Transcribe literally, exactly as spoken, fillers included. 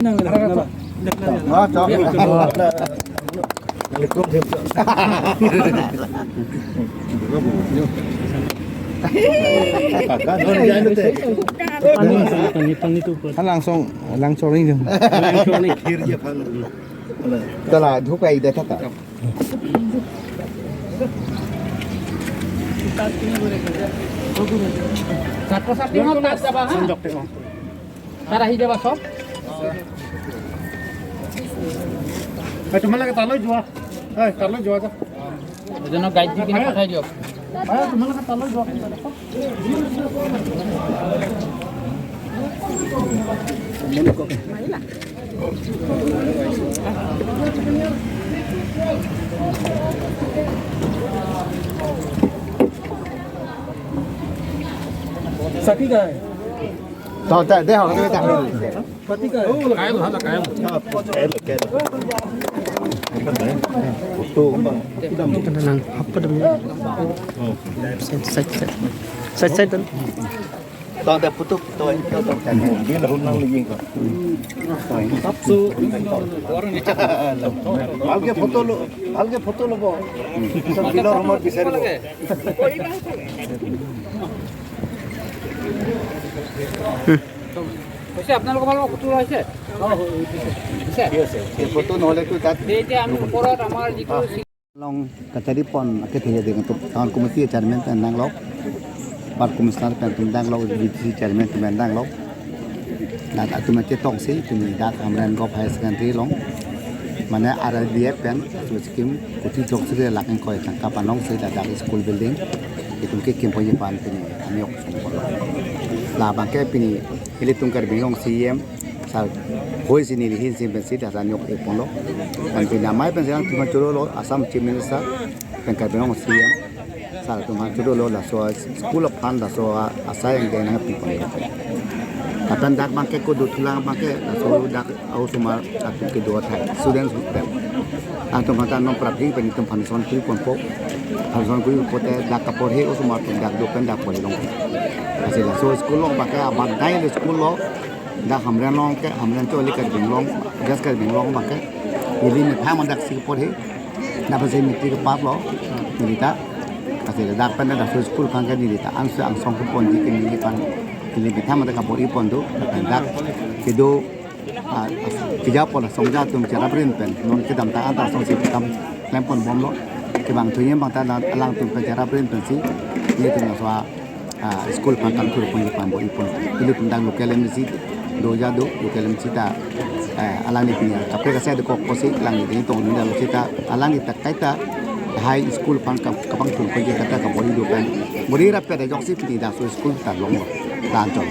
Langsung, langsung ini. Tala, dhukai de tata. ছাত্ৰ ছাত্ৰীহঁত তাত যাবা, হা? তাত আহি যাবা চব। এই, তোমালোকে তালৈ যোৱা। এই, তালৈ যোৱা, যা। এজনক গাইড দি কিনে পঠাই দিয়ক। এই, তোমালোকে তালৈ যোৱা। চাকি গায়। তো, দে, দে, হওক, দে, দে। চাকি গায়। Side, side, side. Side, side, side. Tao ta photo, tao, tao, tao. Dia lahun nang lagi ko. Tao, tao. ভালকে ফটো ল, ভালকে ফটো ল'ব। পিছত বিলৰ সময়ত বিচাৰিব। হৈছে আপোনালোকৰ ফালৰ পৰা ফটো লৈছে? ঠিক আছে। এই ফটো নহ'লেতো তাত এতিয়া আমি ওপৰত আমাৰ যিটো Along kachari pon akethe ding tu town committee chairman pen nanglok, park commissioner pen atum nanglok, D D C chairman atum nanglok. Dak atum chetongsi tumi dak Hamren Govt Higher Secondary along, mane R D F pen atum scheme kuti chok sri lakheng koi tangka panongsi dak school building itum kekim ponji aphan pini amyok sungpolo. Labangke pini ilitum Karbi Anglong C E M sar hoi si neli hin si pensi dak amyok e ponlo. Pen pini amei pensi nangtum aphan chorolo, Assam Chief Minister pen Karbi Anglong C E M sar atum aphan chorolo, laso school aphan laso asai angdeng nangpi ponlo. Lapen dak abangke kedo thulang abangke laso dak ahosomar atum kedo athai students hostel. Nangtum aphan ta non praphi pen itum foundation kuri ponpo. Foundation kuri pote dak kaporhe osomar atum dak do pen dak porhe long. Lasi laso school along abangke abang dai le school lo. Dak Hamren along ke, Hamren choli Karbi Anglong, West Karbi Anglong abangke. Neli methang amat daksi porhe. Dak pensi matric pass lo, neli ta. Lasi dak pen dak school abangke neli ta ansi angsong keponji ke neli aphan. Neli methang amat kapori pon do. Dak kedo, ah, keja pon asong ja atum cherap rin pen. Non kedamtang anta asongsi kam klem pon bomlo. Kevang thuji abang ta alangtum pen cherap rin pensi. Nelitum laso ah, school aphan kam thur ponji aphan bor-i pon. Ilitum dak local M A C do ja do, local M A C ta, eh, alangli pini kaprek asai dokok pusi alangli dei tong nunda lo sita, alangli ta kaita high school aphan kam kapangthur ponji kata kabor-i do pen. Bor-i rapet ajoksi pini dak laso school ta longlo, la-anchot.